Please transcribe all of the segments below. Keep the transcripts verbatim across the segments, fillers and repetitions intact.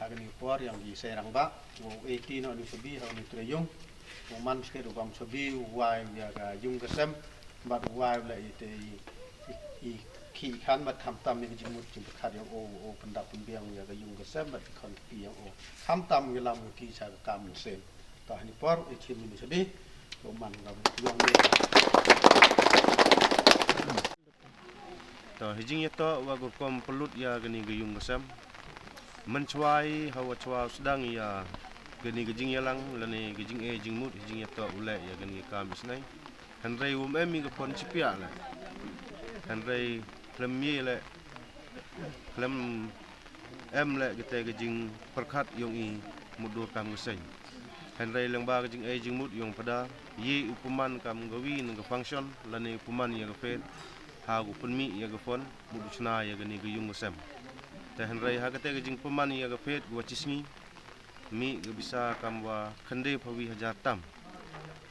Ha kane ka por ïa ngi sdang ba u eighteen u ni sabi ha u ni trei ïung. U man skhet u bam sabi u wai ïa ka ïung ka sem. Bad u wai u leh ïa te i, i, i khih i khan bad khamtam ïa ka jingmut jingpyrkhat ïa u, u pyndap pynbiang ïa ka ïung ka sem bad ki khon ki kti ïa u. Khamtam ïalam ki sha ka kam mynsiem. Ta ha ni por eighteen u ni sabi u man ka ïung ne. To, hi jingïatoh wa ka rukom pynlut ïa kane ka ïung ka sem. Mynshwa i ha wa shwa u sdang ïa kane ka jingïalang lane ka jingeh jingmut, hi jingïatoh u leh ïa kane ka kam isnei. Hynrei um em i ka phone shipiah leh. Hynrei khlem ïa leh, khlem em leh kata ka jingpyrkhat ïong i mutdur kam ka seng. Hynrei lyngba ka jingeh jingmut ïong Phadar, ïa u pynman kam ka wi na ka function lane u pynman ïa ka fete, ha u pynmih ïa ka phone mut u shna ïa kane ka ïung ka sem. Te hynrei ha kata ka jingpynman ïa ka fete ka wa shisngi, mih ka pisa kam wa khyndai phaw wi hajar tam.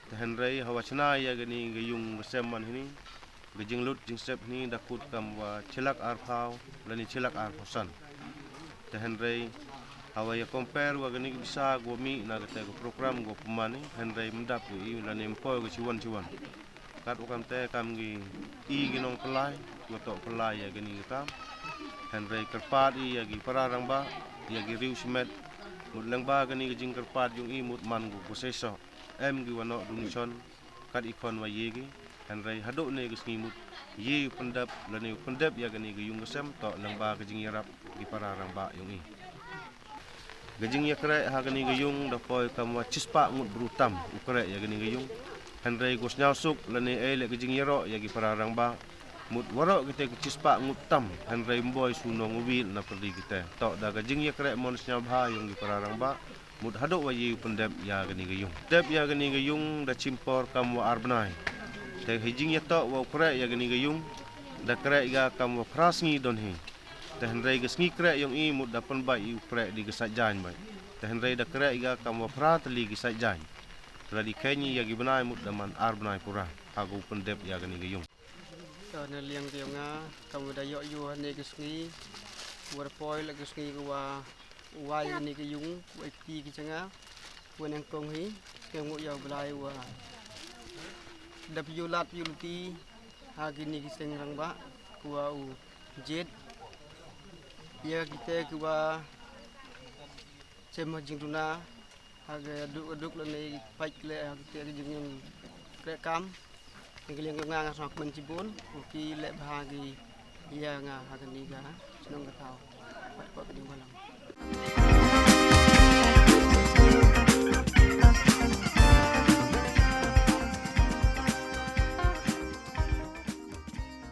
Te hynrei ha wa shna ïa kane ka ïung ka sem man hini, Ka jinglut jingsep hynne da kut kam wa shilak arphaw lane shilak arphaw san. Te hynrei hawa ïa compare wa kane ka pisa kawa mih na kata ka program kawa pynman, hynrei ym dap ïa i lane ym poi ka shiwan shiwan. Katwa kamte kam ki i ki nongpynlai, kiwa toh pynlai ïa kane ka kam. Hynrei kyrpad i ïa ki para rangbah, ïa ki riew shimet, mut lyngba kane ka jingkyrpad yong i mut man ko ka seisoh. Em kiwa noh donation, kat i khon wa ye ki, hynrei haduh ne ka sngi mut ye u pyndep, lane u pyndep ïa kane ka yung ka sem, toh lyngba ka jingïarap ki para rangbah yong i. Ka jingïakreh ha kane ka yung da poi kam wa shispah ngut bru tam u kreh ïa kane ka yung. Hynrei ko sñiawsuk lane ei leh ka jingïaroh ïa ki para rangbah. Mut waroh kite ki shispah ngut tam, hynrei ym boi shu nong u wiel na pyrdi kite. Toh da ka jingïakreh mon sñiawbha yong ki para rangbah. Mut haduh wa ye u pyndep ïa kane ka yung. Dep ïa kane ka yung da chim por kam wa ar bnai. Te ha jingïatoh wa u kreh ïa kane ka yung, da kreh ïa kam wa phra sngi don hi. Te hynrei ka sngi kreh yong i mut da pynbait i u kreh da ki sait jaiñ bait. Te hynrei da kreh ïa kam wa phra tylli ki sait jaiñ. Te lada i kheiñ ïa ki bnai mut da man ar bnai pura. Ha ka u pyndep ïa kane ka yung. Ka na liang ka yong nga, kam wa da ïoh ïoh hane ka sngi, wa da poi la ka sngi ka wa, wa ïa kane ka yung, wa i kti ki jong nga, wa nyngkong hi, ka nguh ïa u Blai wa da pynïoh lad pynïoh lynti ha kine ki seng rangbah, ka wa u jied ïa kite ki wa chem ha jingduna, ha ka duk duk lane pait leh ha kite ki jingïeng kreh kam. Ni ka liang ka nga nga sngewkmen chibun, u ki leh bha ki ïa nga ha kane ka shnong ka thaw. Pat pat ka jingbalang.